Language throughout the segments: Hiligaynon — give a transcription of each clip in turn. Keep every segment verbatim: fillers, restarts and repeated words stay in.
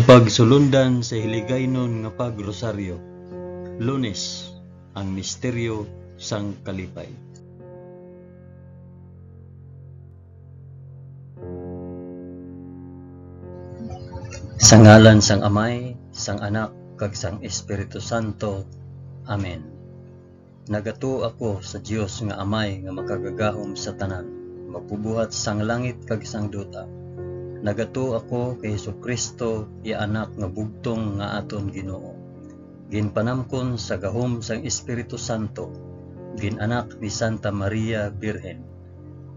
Pagsulundan sa Hiligaynon nga Pag-Rosaryo. Lunes, ang misteryo sang kalipay. Sa ngalan sang Amay, sang Anak, kag sang Espiritu Santo. Amen. Nagatuo ako sa Dios nga Amay nga makagagahom sa tanan, magbubuhat sang langit kag sang duta. Nagatuo ako kay Jesu-Cristo, iya Anak nga bugtong nga aton Ginoo. Ginpanamkon sa gahom sang Espiritu Santo, gin-anak ni Santa Maria Birhen,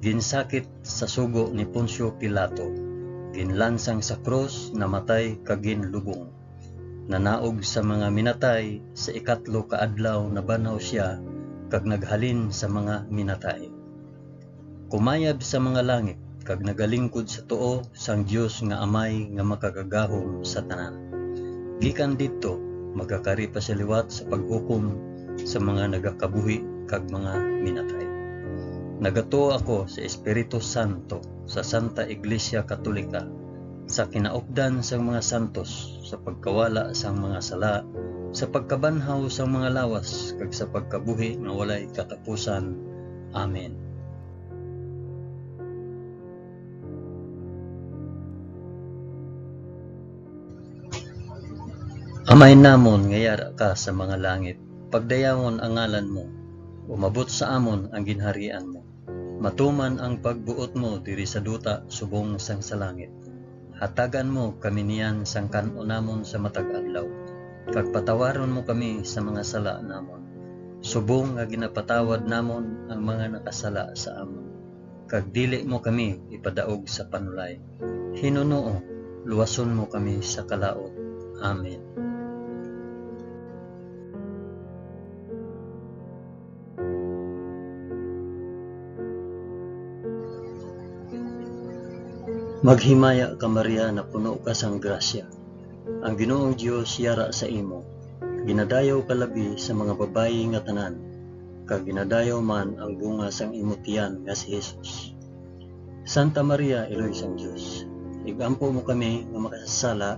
ginsakit sa sugo ni Poncio Pilato, ginlansang sa krus, namatay kag ginlubong. Nanaog sa mga minatay, sa ikatlo ka adlaw nabanhaw sia, kag naghalin sa mga minatay. Kumayab sa mga langit, kag nagalingkod sa tuo sang Dios nga Amay nga makagagahom sa tanan. Gikan didto, magakari pa sia liwat sa paghukom sa mga nagakabuhi kag mga minatay. Nagatuo ako sa Espiritu Santo, sa Santa Iglesia Katolika, sa kinaupdan sang mga santos, sa pagkawala sang mga sala, sa pagkabanhaw sang mga lawas, kag sa pagkabuhi nga walay katapusan. Amen. Amay namon nga yara ka sa mga langit, pagdayawon ang ngalan mo, umabot sa amon ang ginharian mo. Matuman ang pagbuot mo diri sa duta subong sang sa langit. Hatagan mo kami niyan sang kan-on namon sa matag adlaw, kag patawaron mo kami sa mga sala namon, subong nga ginapatawad namon ang mga nakasala sa amon. Kag dili mo kami ipadaog sa panulay. Hinunoo, luwason mo kami sa kalaut. Amen. Maghimaya ka, Maria, napuno ka sang grasya. Ang Ginoong Dios yara sa imo. Ginadayaw ka labi sa mga babayi nga tanan, kag ginadayaw man ang bunga sang imo tiyan nga si Jesus. Santa Maria, Iloy sang Dios, igampo mo kami nga makasasala,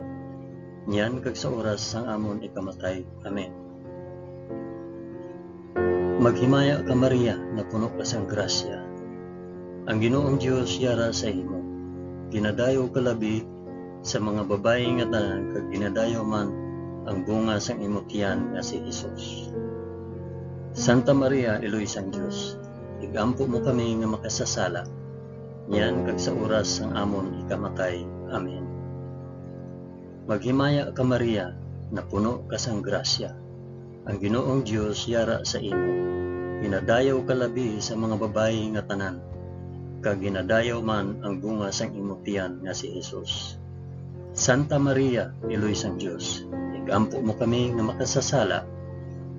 niyan kag sa oras sang amon ikamatay. Amen. Maghimaya ka, Maria, napuno ka sang grasya. Ang Ginoong Dios yara sa imo. Ginadayaw ka labi sa mga babayi nga tanan, kag ginadayaw man ang bunga sang imo tiyan nga si Jesus. Santa Maria, Iloy sang Dios, igampo mo kami nga makasasala, niyan kag sa oras sang amon ikamatay. Amen. Maghimaya ka, Maria, napuno ka sang grasya. Ang Ginoong Dios yara sa imo. Ginadayaw ka labi sa mga babayi nga tanan, kag ginadayaw man ang bunga sang imo tiyan nga si Jesus. Santa Maria, Iloy sang Dios, igampo mo kami nga makasasala,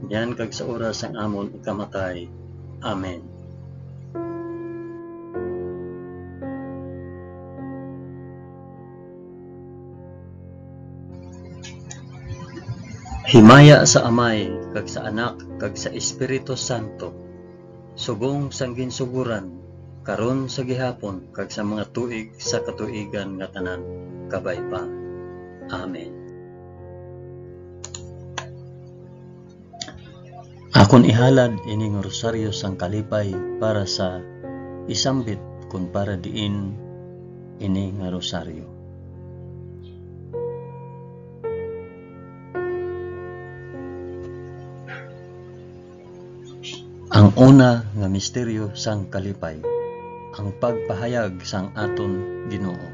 niyan kag sa oras sang amon ikamatay. Amen. Himaya sa Amay, kag sa Anak, kag sa Espiritu Santo, subong sang ginsugoran, karon, sa gihapon, kag sa mga tuig sa katuigan nga tanan. Kabay pa. Amen. Akon ihalad ini nga rosaryo sang kalipay para sa isambit kon para diin ini nga rosaryo. Ang una nga misteryo sang kalipay, ang pagpahayag sang aton Ginoo.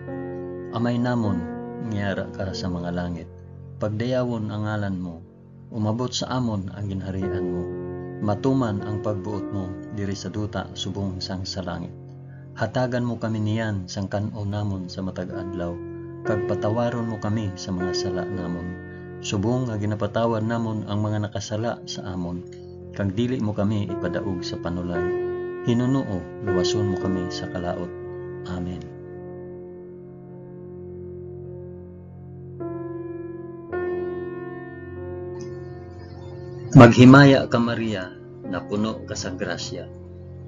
Amay namon nga yara ka sa mga langit, pagdayawon ang ngalan mo, umabot sa amon ang ginharian mo. Matuman ang pagbuot mo diri sa duta subong sang sa langit. Hatagan mo kami niyan sang kan-on namon sa matag adlaw, kag patawaron mo kami sa mga sala namon, subong nga ginapatawad namon ang mga nakasala sa amon, kag dili mo kami ipadaog sa panulay. Hinunoo, luwason mo kami sa kalaut. Amen. Maghimaya ka, Maria, napuno ka sang grasya.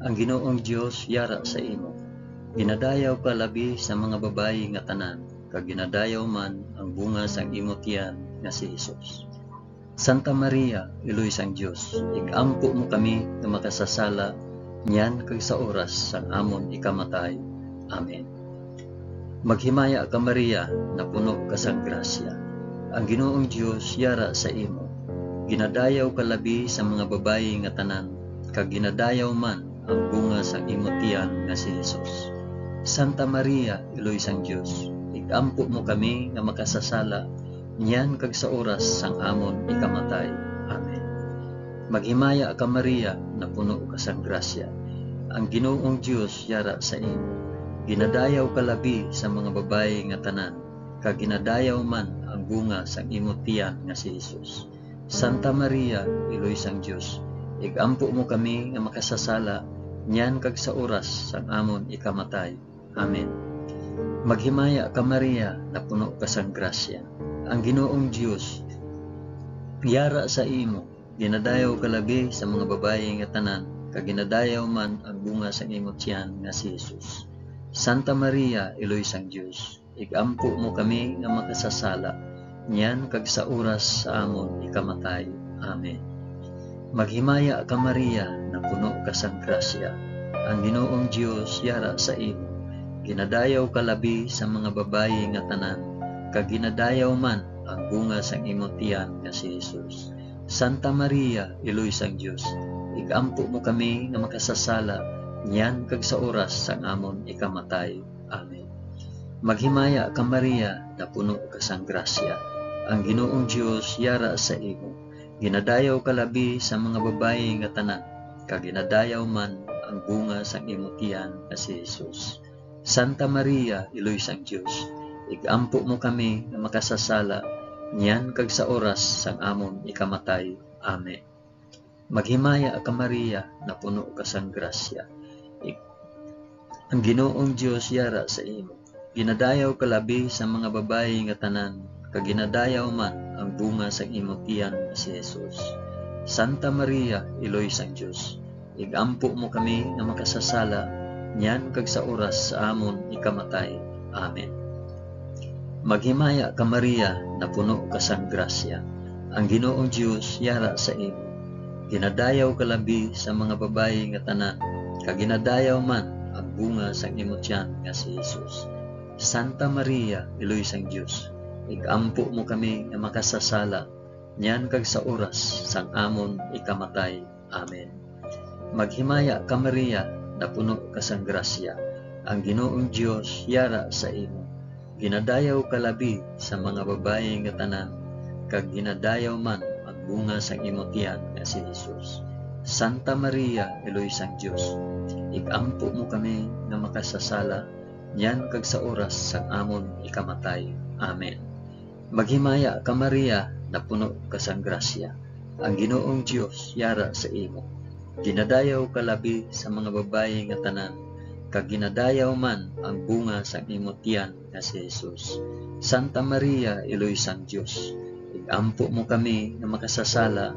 Ang Ginoong Dios yara sa imo. Ginadayaw ka labi sa mga babayi nga tanan, kag ginadayaw man ang bunga sang imo tiyan nga si Jesus. Santa Maria, Iloy sang Dios, ig-ampo mo kami nga makasasala niyan kag sa oras sang amon ikamatay. Amen. Maghimaya ka, Maria, napuno ka sang grasya. Ang Ginoong Dios yara sa imo. Ginadayaw ka labi sa mga babayi nga tanan, kag ginadayaw man ang bunga sang imo tiyan nga si Jesus. Santa Maria, Iloy sang Dios, ig-ampo mo kami nga makasasala niyan kag sa oras sang amon ikamatay. Amen. Maghimaya ka, Maria, napuno ka sang grasya. Ang Ginoong Dios yara sa imo. Ginadayaw ka labi sa mga babayi nga tanan, kag ginadayaw man ang bunga sang imo tiyan nga si Jesus. Santa Maria, Iloy sang Dios, ig-ampo mo kami nga makasasala niyan kag sa oras sang amon ikamatay. Amen. Maghimaya ka, Maria, napuno ka sang grasya. Ang Ginoong Dios yara sa imo. Ginadayaw ka labi sa mga babayi nga tanan, kag ginadayaw man ang bunga sang imo tiyan nga si Jesus. Santa Maria, Iloy sang Dios, ig-ampo mo kami nga makasasala, niyan kag sa oras sa amon ikamatay. Amen. Maghimaya ka, Maria, napuno ka sang grasya. Ang Ginoong Dios yara sa imo. Ginadayaw ka labi sa mga babayi nga tanan, kag ginadayaw man ang bunga sang imo tiyan nga si Jesus. Santa Maria, Iloy sang Dios, ig-ampo mo kami nga makasasala, niyan kag sa oras sang amon ikamatay. Amen. Maghimaya ka, Maria, napuno ka sang grasya. Ang Ginoong Dios yara sa imo. Ginadayaw ka labi sa mga babayi nga tanan, kag ginadayaw man ang bunga sang imo tiyan nga si Jesus. Santa Maria, Iloy sang Dios, ig-ampo mo kami nga makasasala, niyan kag sa oras sang amon ikamatay. Amen. Maghimaya ka, Maria, napuno ka sang grasya. Ig-, ang Ginoong Dios yara sa imo. Ginadayaw ka labi sa mga babayi nga tanan, kag ginadayaw man ang bunga sang imo tiyan nga si Jesus. Santa Maria, Iloy sang Dios, ig-ampo mo kami nga makasasala, niyan kag sa oras sa amon ikamatay. Amen. Maghimaya ka, Maria, napuno ka sang grasya. Ang Ginoong Dios yara sa imo. Ginadayaw ka labi sa mga babayi nga tanan, kag ginadayaw man ang bunga sang imo tiyan nga si Jesus. Santa Maria, Iloy sang Dios, ig-ampo mo kami nga makasasala, niyan kag sa oras sang amon ikamatay. Amen. Maghimaya ka, Maria, napuno ka sang grasya. Ang Ginoong Dios yara sa imo. Ginadayaw ka labi sa mga babayi nga tanan, kag ginadayaw man ang bunga sang imo tiyan nga si Jesus. Santa Maria, Iloy sang Dios, ig-ampo mo kami nga makasasala, niyan kag sa oras sang amon ikamatay. Amen. Maghimaya ka, Maria, napuno ka sang grasya. Ang Ginoong Dios yara sa imo. Ginadayaw ka labi sa mga babayi nga tanan, kag ginadayaw man ang bunga sang imo tiyan nga si Jesus. Santa Maria, Iloy sang Dios, ig-ampo mo kami nga makasasala,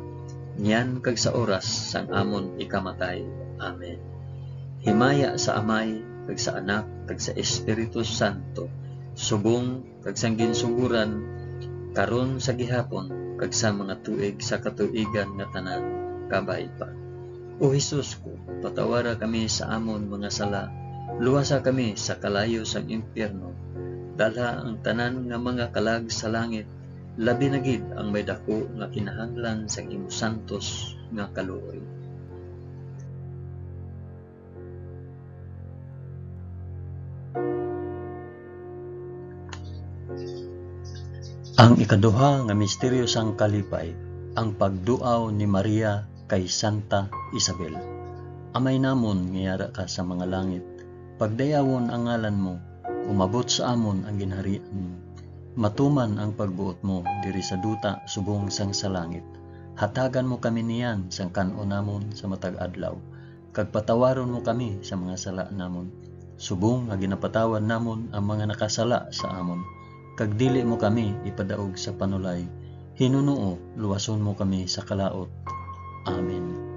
niyan kag sa oras sang amon ikamatay. Amen. Himaya sa Amay, kag sa Anak, kag sa Espiritu Santo, subong kag sang ginsugoran, karon, sa gihapon, kag sa mga tuig sa katuigan nga tanan. Kabay pa. O Jesus ko, patawara kami sa amon mga sala, luwasa kami sa kalayo sang impyerno, dalha ang tanan nga mga kalag sa langit, labi na gid ang may daku nga kinahanglan sang imo santos nga kaluoy. Ang ikaduha nga misteryo sang kalipay, ang pagduaw ni Maria kay Santa Isabel. Amay namon nga yara ka sa mga langit, pagdayawon ang ngalan mo, umabot sa amon ang ginharian mo. Matuman ang pagbuot mo diri sa duta subong sang sa langit. Hatagan mo kami niyan sang kan-on namon sa matag adlaw, kag patawaron mo kami sa mga sala namon, subong nga ginapatawad namon ang mga nakasala sa amon, kag dili mo kami ipadaog sa panulay. Hinunoo, luwason mo kami sa kalaut. Amen.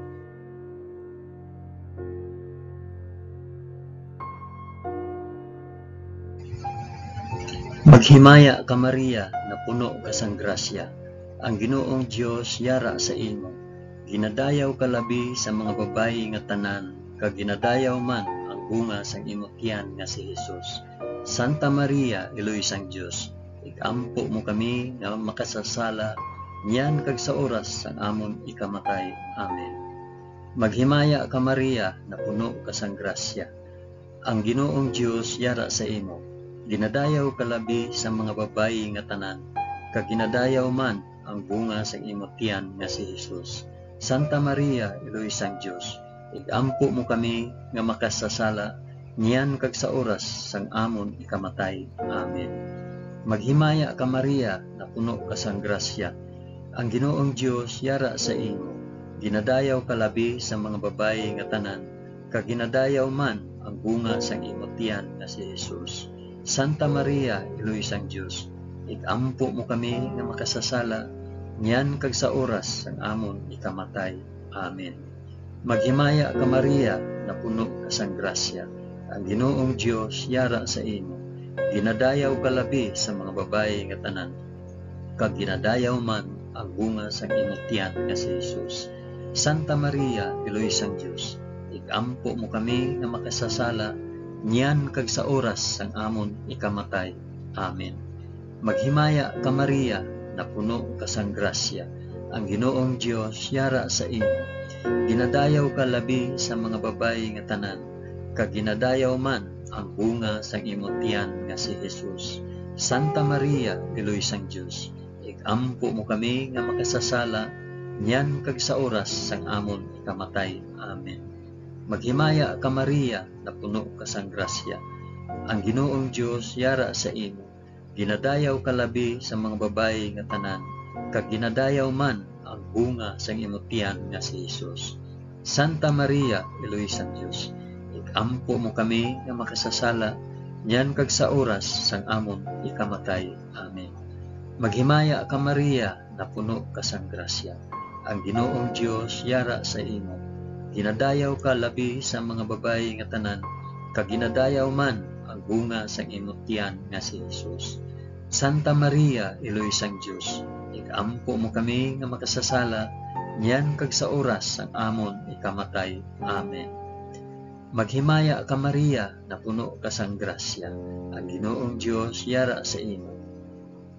Maghimaya ka, Maria, napuno ka sang grasya, ang Ginoong Dios yara sa imo. Ginadayaw ka labi sa mga babayi nga tanan, kag ginadayaw man ang bunga sang imo tiyan nga si Jesus. Santa Maria, Iloy sang Dios, ig-ampo mo kami nga makasasala, niyan kag sa oras sang amon ikamatay. Amen. Maghimaya ka, Maria, napuno ka sang grasya, ang Ginoong Dios yara sa imo. Ginadayaw ka labi sa mga babayi nga tanan, kag ginadayaw man ang bunga sang imo tiyan nga si Jesus. Santa Maria, Iloy sang Dios, ig-ampo mo kami nga makasasala, niyan kag sa oras sang amon ikamatay. Amen. Maghimaya ka, Maria, napuno ka sang grasya, ang Ginoong Dios yara sa imo. Ginadayaw ka labi sa mga babayi nga tanan, kag ginadayaw man ang bunga sang imo tiyan nga si Jesus. Santa Maria, Iloy sang Dios, ig-ampo mo kami nga makasasala, niyan kag sa oras sang amon ikamatay. Amen. Maghimaya ka, Maria, napuno ka sang grasya, ang Ginoong Dios yara sa imo. Ginadayaw ka labi sa mga babayi nga tanan, kag ginadayaw man ang bunga sang imo tiyan nga si Jesus. Santa Maria, Iloy sang Dios, ig-ampo mo kami nga makasasala, niyan kag sa oras sang amon ikamatay. Amen. Maghimaya ka, Maria, napuno ka sang grasya, ang Ginoong Dios yara sa imo. Ginadayaw ka labi sa mga babayi nga tanan, kag ginadayaw man ang bunga sang imo tiyan nga si Jesus. Santa Maria, Iloy sang Dios, ig-ampo mo kami nga makasasala, niyan kag sa oras sang amon ikamatay. Amen. Maghimaya ka, Maria, napuno ka sang grasya, ang Ginoong Dios yara sa imo. Ginadayaw ka labi sa mga babayi nga tanan, kag ginadayaw man ang bunga sang imo tiyan nga si Jesus. Santa Maria, Iloy sang Dios, ig-ampo mo kami nga makasasala, niyan kag sa oras sang amon ikamatay. Amen. Maghimaya ka, Maria, napuno ka sang grasya, ang Ginoong Dios yara sa imo. Ginadayaw ka labi sa mga babayi nga tanan, kag ginadayaw man ang bunga sang imo tiyan nga si Jesus. Santa Maria, Iloy sang Dios, ig-ampo mo kami nga makasasala, niyan kag sa oras sang amon ikamatay. Amen. Maghimaya ka, Maria, napuno ka sang grasya, ang Ginoong Dios yara sa imo.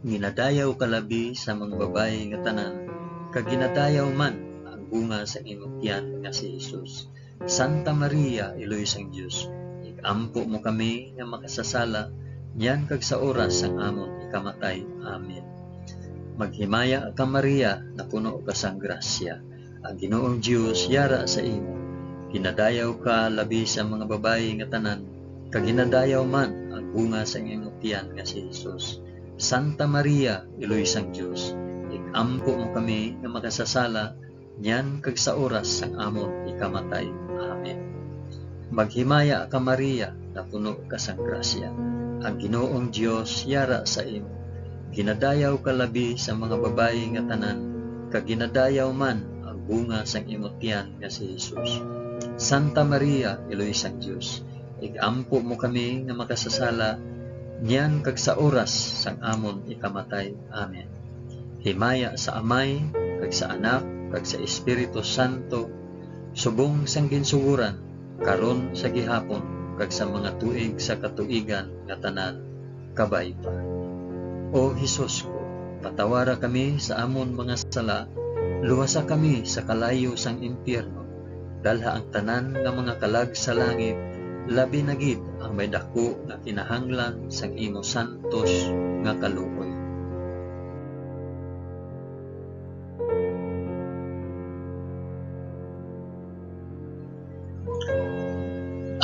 Ginadayaw ka labi sa mga babayi nga tanan, kag ginadayaw man ang bunga sang imong tiyan nga si Jesus. Santa Maria, Iloy sang Dios, ig-ampo mo kami nga makasasala, niyan kag sa oras sang amon ikamatay. Amen. Maghimaya ka, Maria, napuno ka sang grasya, ang Ginoong Dios yara sa imo. Ginadayaw ka labi sa mga babayi nga tanan, kag ginadayaw man ang bunga sang imong tiyan nga si Jesus. Santa Maria, Iloy sang Dios, ig-ampo mo kami nga makasasala, niyan kag sa oras sang amon ikamatay. Amen. Maghimaya ka, Maria, napuno ka sang grasya, ang Ginoong Dios yara sa imo. Ginadayaw ka labi sa mga babayi nga tanan, kag ginadayaw man ang bunga sang imo tiyan nga si Jesus. Santa Maria, Iloy sang Dios, ig-ampo mo kami nga makasasala, niyan kag sa oras sang amon ikamatay. Amen. Himaya sa Amay, kag sa Anak, kag sa Espiritu Santo, subong sang ginsugoran, karon, sa gihapon, kag sa mga tuig sa katuigan nga tanan. Kabay pa. O Jesus ko, patawara kami sa amon mga sala, luwasa kami sa kalayo sang impyerno, dalha ang tanan nga mga kalag sa langit, labi na gid ang may daku nga kinahanglan sang imo santos nga kaluoy.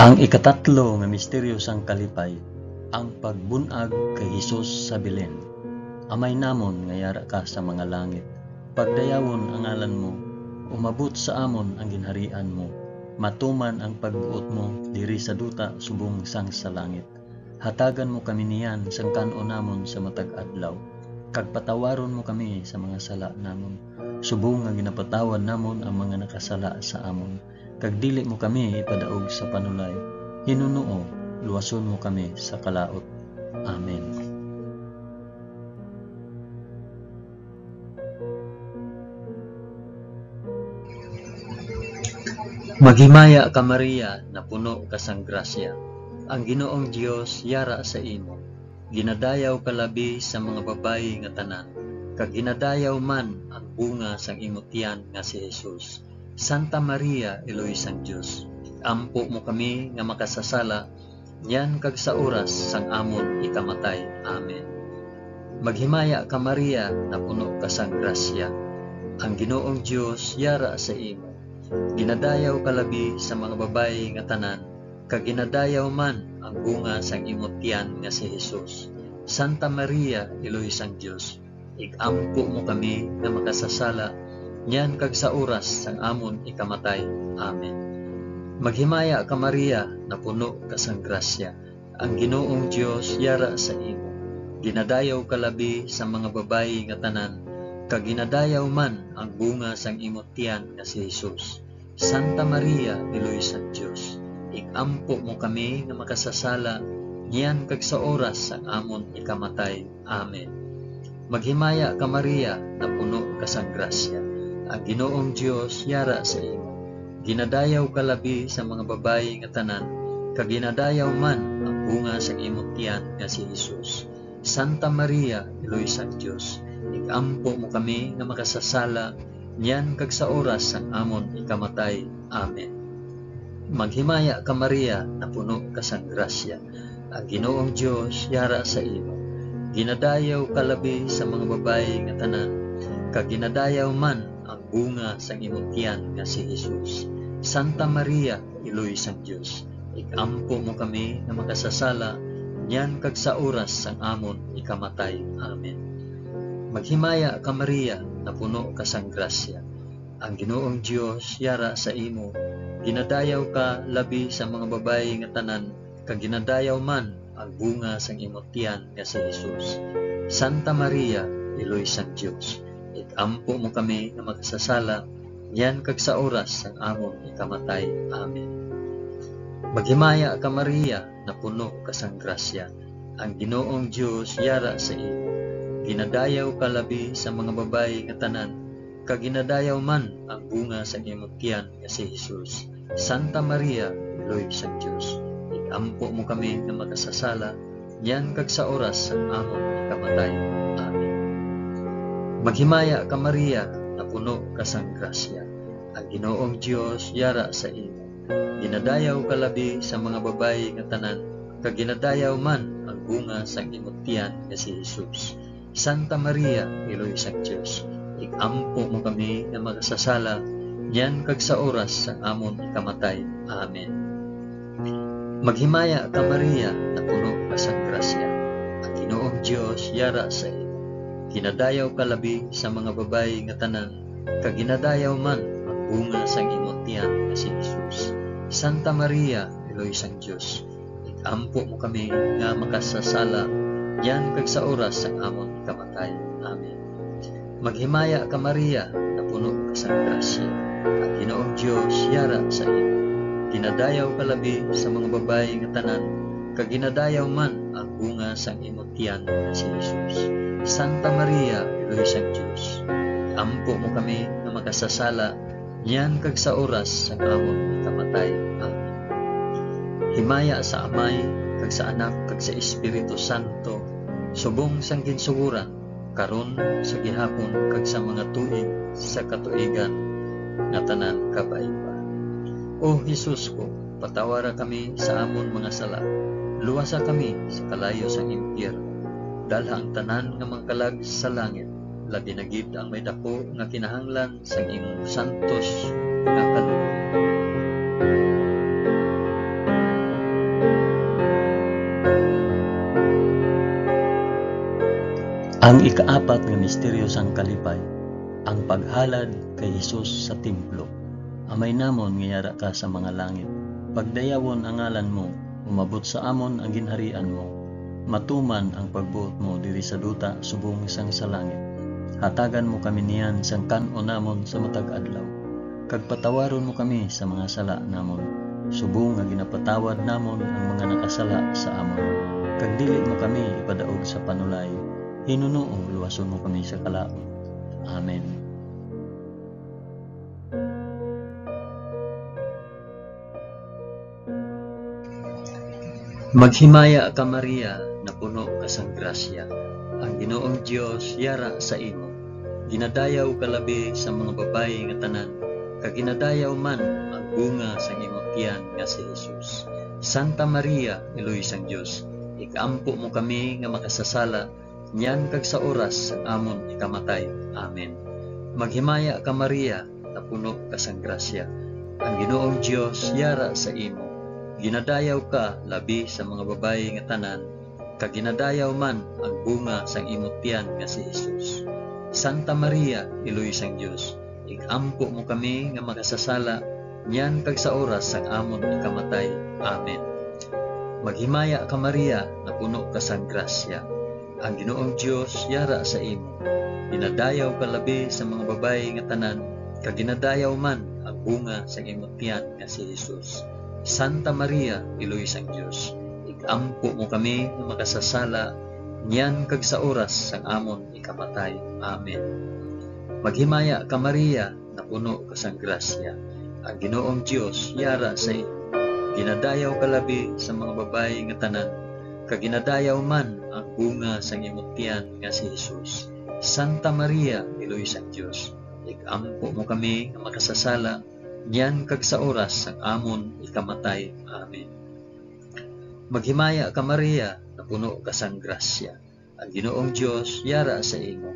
Ang ikatatlo nga misteryo sang kalipay, ang pagbun-ag kay Jesus sa Belen. Amay namon nga yara ka sa mga langit, pagdayawon ang ngalan mo, umabot sa amon ang ginharian mo, matuman ang pagbuot mo diri sa duta subong sang sa langit. Hatagan mo kami niyan sang kan-on namon sa matag adlaw, kag patawaron mo kami sa mga sala namon, subong nga ginapatawad namon ang mga nakasala sa amon, kag dili mo kami ipadaog sa panulay. Hinunoo, luwason mo kami sa kalaut. Amen. Maghimaya ka, Maria, napuno ka sang grasya. Ang Ginoong Dios yara sa imo. Ginadayaw ka labi sa mga babayi nga tanan, kag ginadayaw man ang bunga sang imo tiyan nga si Jesus. Santa Maria, Iloy sang Dios, ampo mo kami nga makasasala, niyan kag sa oras sang amon ikamatay. Amen. Maghimaya ka, Maria, napuno ka sang grasya. Ang Ginoong Dios yara sa imo. Ginadayaw ka labi sa mga babayi nga tanan, kag ginadayaw man ang bunga sang imo tiyan nga si Jesus. Santa Maria, Iloy sang Dios, ig-ampo mo kami nga makasasala, niyan kag sa oras sang amon ikamatay. Amen. Maghimaya ka, Maria, napuno ka sang grasya. Ang Ginoong Dios yara sa imo. Ginadayaw ka labi sa mga babayi nga tanan, kag ginadayaw man ang bunga sang imo tiyan nga si Jesus. Santa Maria, Iloy sang Dios, ig-ampo mo kami nga makasasala, niyan kag sa oras sang amon ikamatay. Amen. Maghimaya ka, Maria, napuno ka sang grasya. Ang Ginoong Dios yara sa imo. Ginadayaw ka labi sa mga babayi nga tanan, kag ginadayaw man ang bunga sang imo tiyan nga si Jesus. Santa Maria, Iloy sang Dios, ig-ampo mo kami nga makasasala, niyan kag sa oras sang amon ikamatay. Amen. Maghimaya ka, Maria, napuno ka sang grasya. Ang Ginoong Dios yara sa imo. Ginadayaw ka labi sa mga babayi nga tanan, kag ginadayaw man ang bunga sang imo tiyan nga si Jesus. Santa Maria, Iloy sang Dios, ig-ampo mo kami nga makasasala, niyan kag sa oras sang amon ikamatay. Amen. Maghimaya ka, Maria, napuno ka sang grasya. Ang Ginoong Dios yara sa imo. Ginadayaw ka labi sa mga babayi nga tanan, kag ginadayaw man ang bunga sang imo tiyan nga si Jesus. Santa Maria, Iloy sang Dios, ig-ampo mo kami nga makasasala, niyan kag sa oras sang amon ikamatay. Amen. Maghimaya ka, Maria, napuno ka sang grasya. Ang Ginoong Dios yara sa imo. Ginadayaw ka labi sa mga babayi nga tanan, kag ginadayaw man ang bunga sang imo tiyan nga si Jesus. Santa Maria, Iloy sang Dios, ig-ampo mo kami nga makasasala, niyan kag sa oras sang amon ikamatay. Amen. Maghimaya ka, Maria, napuno ka sang grasya. Ang Ginoong Dios yara sa imo. Ginadayaw ka labi sa mga babayi nga tanan, kag ginadayaw man ang bunga sang imo tiyan nga si Jesus. Santa Maria, Iloy sang Dios, ig-ampo mo kami nga makasasala, niyan kag sa oras sang amon ikamatay. Amen. Maghimaya ka, Maria, napuno ka sang grasya. Ang Ginoong Dios yara sa imo. Ginadayaw ka labi sa mga babayi nga tanan, kag ginadayaw man ang bunga sang imo tiyan nga si Jesus. Santa Maria, Iloy sang Dios, ig-ampo mo kami nga makasasala, niyan kag sa oras sang amon ikamatay. Amen. Maghimaya ka, Maria, napuno ka sang grasya. Ang Ginoong Dios yara sa imo. Ginadayaw ka labi sa mga babayi nga tanan, kag ginadayaw man ang bunga sang imo tiyan nga si Jesus. Santa Maria, Iloy sang Dios, ampo mo kami nga makasasala, niyan kag sa oras sang amon ikamatay. Amen. Himaya sa Amay, kag sa Anak, kag sa Espiritu Santo, subong sang ginsugoran, karon, sa gihapon, kag sa mga tuig sa katuigan nga tanan. Kabay pa. O Jesus ko, patawara kami sa amon mga sala, luwasa kami sa kalayo sang impyerno, dalha ang tanan nga mga kalag sa langit, labi na gid ang may daku nga kinahanglan sang imong santos nga kaluoy. Ang ikaapat nga misteryo sang kalipay, ang paghalad kay Jesus sa templo. Amay namon nga yara ka sa mga langit, pagdayawon ang ngalan mo, umabot sa amon ang ginharian mo, matuman ang pagbuot mo diri sa duta subong sang sa langit. Hatagan mo kami niyan sang kan-on namon sa matag adlaw, kag patawaron mo kami sa mga sala namon, subong nga ginapatawad namon ang mga nakasala sa amon. Kag dili mo kami ipadaog sa panulay, hinunoo luwason mo kami sa kalaut. Amen. Maghimaya ka, Maria, napuno ka sang grasya. Ang Ginoong Dios yara sa imo. Ginadayaw ka labi sa mga babayi nga tanan, kag ginadayaw man ang bunga sang imong tiyan nga si Jesus. Santa Maria, Iloy sang Dios, ig-ampo mo kami nga makasasala, niyan kag sa oras sang amon ikamatay. Amen. Maghimaya ka, Maria, napuno ka sang grasya. Ang Ginoong Dios yara sa imo. Ginadayaw ka labi sa mga babayi nga tanan, kag ginadayaw man ang bunga sang imo tiyan nga si Jesus. Santa Maria, Iloy sang Dios, ig-ampo mo kami nga makasasala, niyan kag sa oras sang amon ikamatay. Amen. Maghimaya ka, Maria, napuno ka sang grasya. Ang Ginoong Dios yara sa imo. Ginadayaw ka labi sa mga babayi nga tanan, kag ginadayaw man ang bunga sang imo tiyan nga si Jesus. Santa Maria, Iloy sang Dios, ig-ampo mo kami nga makasasala, niyan kag sa oras sang amon ikamatay. Amen. Maghimaya ka, Maria, napuno ka sang grasya. Ang Ginoong Dios yara sa imo. Ginadayaw ka labi sa mga babayi nga tanan, kag ginadayaw man ang bunga sang imo tiyan nga si Jesus. Santa Maria, Iloy sang Dios, ig-ampo mo kami nga makasasala, niyan kag sa oras sang amon ikamatay. Amen. Maghimaya ka, Maria, napuno ka sang grasya. Ang Ginoong Dios yara sa imo.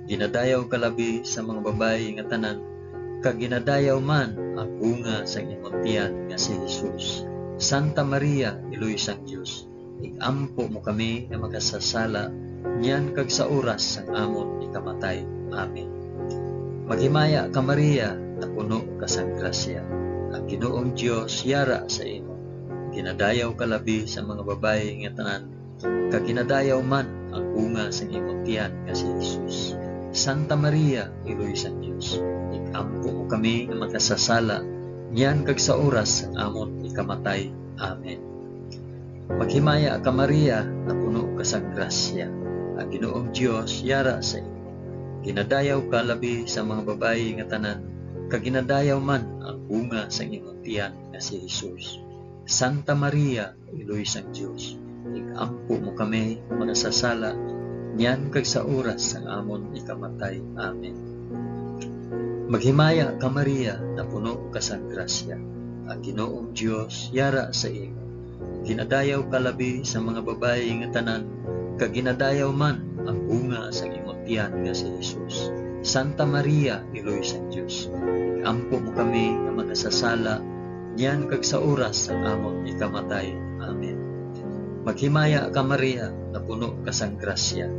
Ginadayaw ka labi sa mga babayi nga tanan, kag ginadayaw man ang bunga sang imong tiyan nga si Jesus. Santa Maria, Iloy sang Dios, ig-ampo mo kami nga makasasala, niyan kag sa oras sang amon ikamatay. Amen. Maghimaya ka, Maria, napuno ka sang grasya. Ang Ginoong Dios yara sa imo. Ginadayaw ka labi sa mga babayi nga tanan, kag ginadayaw man ang bunga sang imong tiyan nga si Jesus. Santa Maria, Iloy sang Dios, ig-ampo mo kami nga makasasala, niyan kag sa oras sang amon ikamatay. Amen. Maghimaya ka, Maria, napuno ka sang grasya. Ang Ginoong Dios yara sa imo. Ginadayaw ka labi sa mga babayi nga tanan, kag ginadayaw man ang bunga sang imong tiyan nga si Jesus. Santa Maria, Iloy sang Dios, ig-ampo mo kami nga makasasala, niyan kag sa oras sang amon ikamatay. Amen. Maghimaya ka, Maria, napuno ka sang grasya. Ang Ginoong Dios yara sa imo. Ginadayaw ka labi sa mga babayi nga tanan, kag ginadayaw man ang bunga sang imong tiyan nga si Jesus. Santa Maria, Iloy sang Dios, ig-ampo mo kami nga makasasala, niyan kag sa oras sang amon ikamatay. Amen. Maghimaya ka, Maria, napuno ka sang grasya.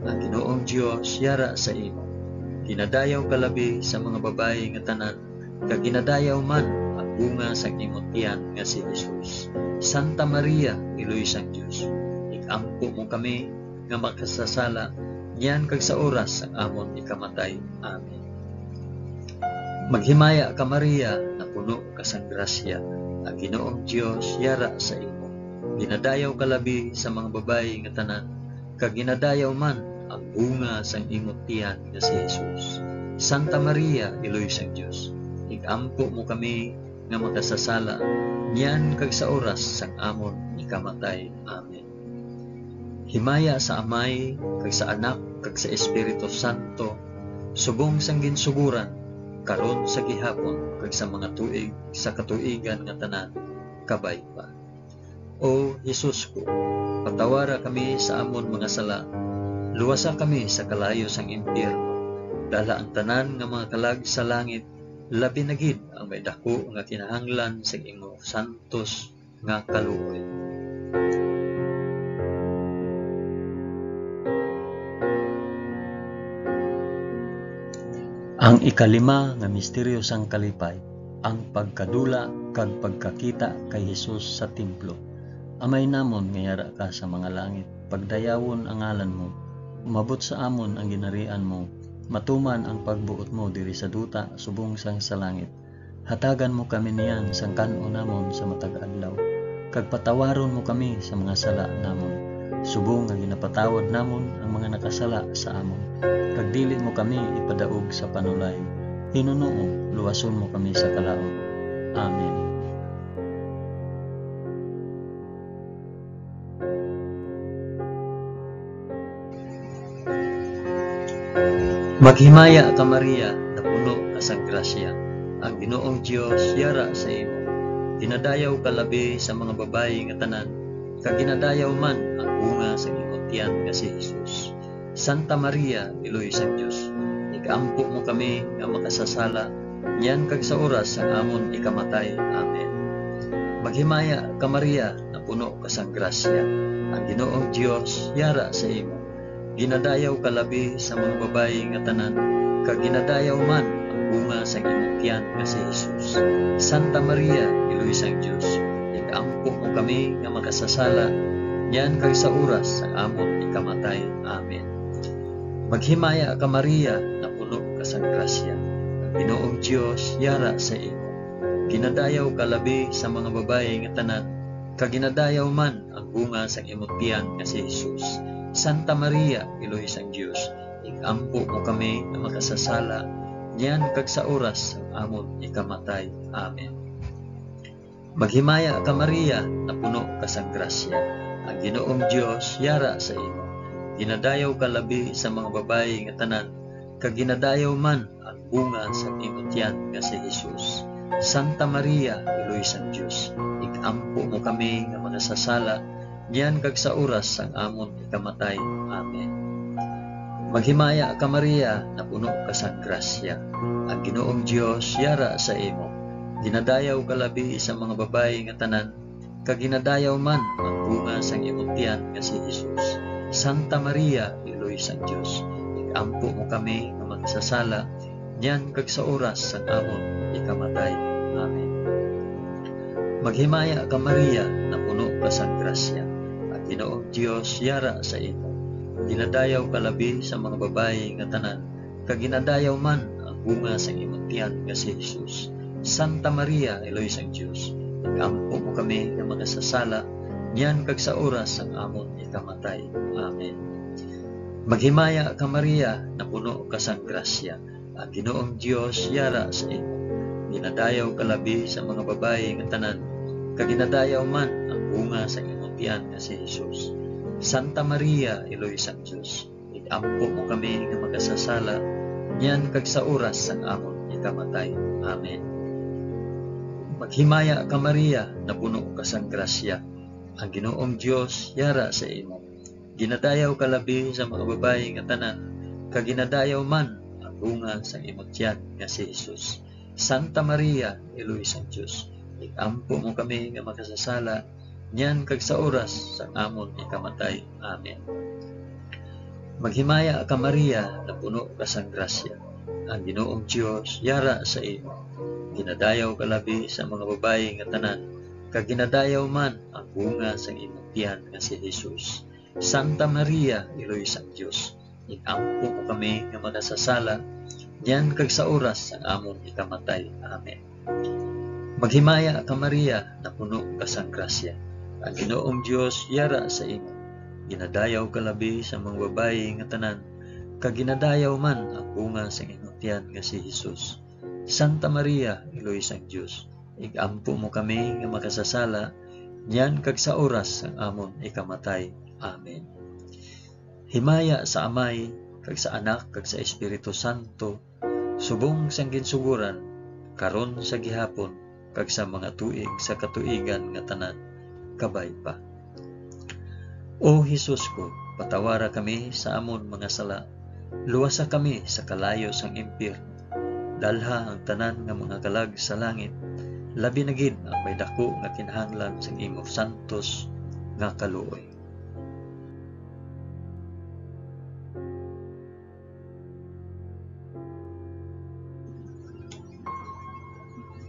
Ang Ginoong Dios yara sa imo. Ginadayaw ka labi sa mga babayi nga tanan, kag ginadayaw man ang bunga sang imo tiyan nga si Jesus. Santa Maria, Iloy sang Dios, ig-ampo mo kami nga makasasala, niyan kag sa oras sang amon ikamatay. Amen. Maghimaya ka, Maria, napuno ka sang grasya, ang Ginoong Dios yara sa imo. Ginadayaw ka labi sa mga babayi nga tanan, kag ginadayaw man ang bunga sang imo tiyan nga si Jesus. Santa Maria, Iloy sang Dios, ig-ampo mo kami nga makasasala, niyan kag sa oras sang amon ikamatay. Amen. Himaya sa Amay, kag sa Anak, kag sa Espiritu Santo, subong sang ginsugoran, karon, sa gihapon, kag sa mga tuig sa katuigan nga tanan. Kabay pa. O Jesus ko, patawara kami sa amon mga sala, luwasa kami sa kalayo sang impyerno, dala ang tanan nga mga kalag sa langit, labi na gid ang may daku nga kinahanglan sang imong santos nga kaluoy. Ang ikalima nga misteryo sang kalipay, ang pagkadula kag pagkakita kay Jesus sa templo. Amay namon nga yara ka sa mga langit, pagdayawon ang ngalan mo, umabot sa amon ang ginharian mo, matuman ang pagbuot mo diri sa duta subong sang sa langit. Hatagan mo kami niyan sang kan-on namon sa matag adlaw, kag patawaron mo kami sa mga sala namon, subong nga ginapatawad namon ang mga nakasala sa amon. Kag dili mo kami ipadaog sa panulay. Hinunoo, luwason mo kami sa kalaut. Amen. Maghimaya ka, Maria, napuno ka sang grasya. Ang Ginoong Dios yara sa imo. Ginadayaw ka labi sa mga babayi nga tanan, kag ginadayaw man ang bunga sang imong tiyan nga si Jesus. Santa Maria, Iloy sang Dios, ig-ampo mo kami nga makasasala, niyan kag sa oras sang amon ikamatay. Amen. Maghimaya ka, Maria, napuno ka sang grasya. Ang Ginoong Dios yara sa imo. Ginadayaw ka labi sa mga babayi nga tanan, kag ginadayaw man ang bunga sang imong tiyan nga si Jesus. Santa Maria, Iloy sang Dios, ig-ampo mo kami nga makasasala, niyan kag sa oras sang amon ikamatay. Amen. Maghimaya ka, Maria, napuno ka sang grasya. Ang Ginoong Dios yara sa imo. Ginadayaw ka labi sa mga babayi nga tanan, kag ginadayaw man ang bunga sang imong tiyan nga si Jesus. Santa Maria, Iloy sang Dios, ig-ampo mo kami nga makasasala, niyan kag sa oras sang amon ikamatay. Amen. Maghimaya ka, Maria, napuno ka sang grasya. Ang Ginoong Dios yara sa imo. Ginadayaw ka labi sa mga babayi nga tanan, kag ginadayaw man ang bunga sang imong tiyan nga si Jesus. Santa Maria, Iloy sang Dios, ig-ampo mo kami nga makasasala, niyan kag sa oras sang amon ikamatay. Amen. Maghimaya ka, Maria, napuno ka sang grasya. Ang Ginoong Dios yara sa imo. Ginadayaw ka labi sa mga babayi nga tanan, kag ginadayaw man ang bunga sang imong tiyan nga si Jesus. Santa Maria, Iloy sang Dios, ig-ampo mo kami nga makasasala, niyan kag sa oras sang amon ikamatay. Amen. Maghimaya ka, Maria, napuno ka sang grasya. Ang Ginoong Dios yara sa imo. Ginadayaw ka labi sa mga babayi nga tanan, kag ginadayaw man ang bunga sang imong tiyan nga si Jesus. Santa Maria, Iloy sang Dios, ig-ampo mo kami nga makasasala, niyan kag sa oras sang amon ikamatay. Amen. Maghimaya ka, Maria, napuno ka sang grasya. Ang Ginoong Dios yara sa imo. Ginadayaw ka labi sa mga babayi nga tanan, kag ginadayaw man ang bunga sang imong tiyan nga si Jesus. Santa Maria, Iloy sang Dios, ig-ampo mo kami nga makasasala, niyan kag sa oras sang amon ikamatay. Amen. Maghimaya ka, Maria, napuno ka sang grasya. Ang Ginoong Dios yara sa imo. Ginadayaw ka labi sa mga babayi nga tanan, kag ginadayaw man ang bunga sang imong tiyan nga si Jesus. Santa Maria, Iloy sang Dios, ig-ampo mo kami nga makasasala, niyan kag sa oras sang amon ikamatay. Amen. Maghimaya ka, Maria, napuno ka sang grasya. Ang Ginoong Dios yara sa imo. Ginadayaw ka labi sa mga babayi nga tanan, kag ginadayaw man ang bunga sang imong tiyan nga si Jesus. Santa Maria, Iloy sang Dios, ig-ampo mo kami nga makasasala, niyan kag sa oras sang amon ikamatay. Amen. Maghimaya ka, Maria, napuno ka sang grasya. Ang Ginoong Dios yara sa imo. Ginadayaw ka labi sa mga babayi nga tanan, kag ginadayaw man ang bunga sang imong tiyan nga si Jesus. Santa Maria, Iloy sang Dios, ig-ampo mo kami nga makasasala, niyan kag sa oras sang amon ikamatay. Amen. Himaya sa Amay, kag sa Anak, kag sa Espiritu Santo, subong sang ginsugoran, karon sa gihapon, kag sa mga tuig sa katuigan nga tanan. Kabay pa. O Jesus ko, patawara kami sa amon mga sala, luwasa kami sa kalayo sang impyerno, dalha ang tanan nga mga kalag sa langit, labi na gid ang may daku nga kinahanglan sang imong santos nga kaluoy.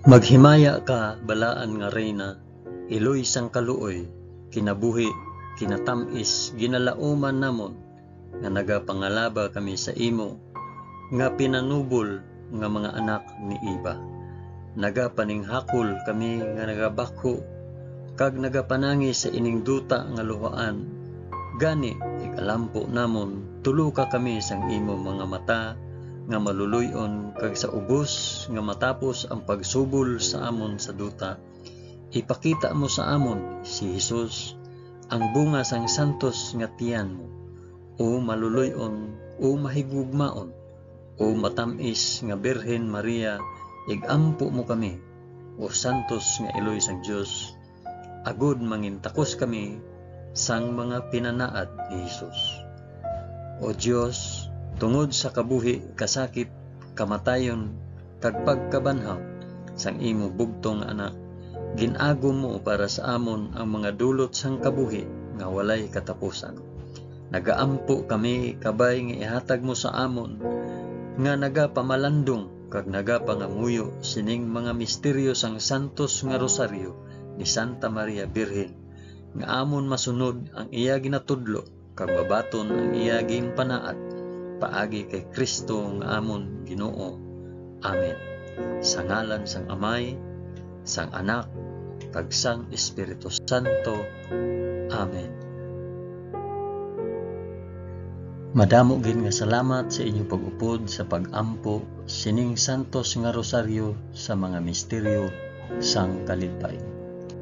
Maghimaya ka, balaan nga Reyna, iloy sang kaluoy, kinabuhi, kinatamis, ginalauman namon, nga nagapangalaba kami sa imo, nga pinanubol nga mga anak ni Eva. Nagapaninghakol kami nga nagabakho, kag nagapanangis sa ining duta nga luhaan. Gani, ig-alampo namon, tuloka kami sang imo mga mata nga maluloy-on, kag sa ubos nga matapos ang pagsubol sa amon sa duta, ipakita mo sa amon si Jesus, ang bunga sang santos nga tiyan mo. O maluloy-on, o mahigugmaon, o matam-is nga Birhen Maria, ig-ampo mo kami, o santos nga iloy sang Dios, agod mangintakos kami sang mga pinanaad ni Jesus. O Dios, tungod sa kabuhi, kasakit, kamatayon, kag pagkabanhaw sang imo bugtong nga Anak, gin-agom mo para sa amon ang mga dulot sang kabuhi nga walay katapusan. Nagaampo kami, kabay nga ihatag mo sa amon nga nagapamalandong kag nagapangamuyo sining mga misteryo sang santos nga rosaryo ni Santa Maria Birhen, nga amon masunod ang iya ginatudlo kag mabaton ang iya ginpanaad, paagi kay Cristo nga amon Ginoo. Amen. Sa ngalan sang Amay, sang Anak, kag sang Espiritu Santo. Amen. Madamo gid nga salamat sa inyong pag-upod sa pag-ampo sining santos nga rosaryo sa mga misteryo sang kalipay.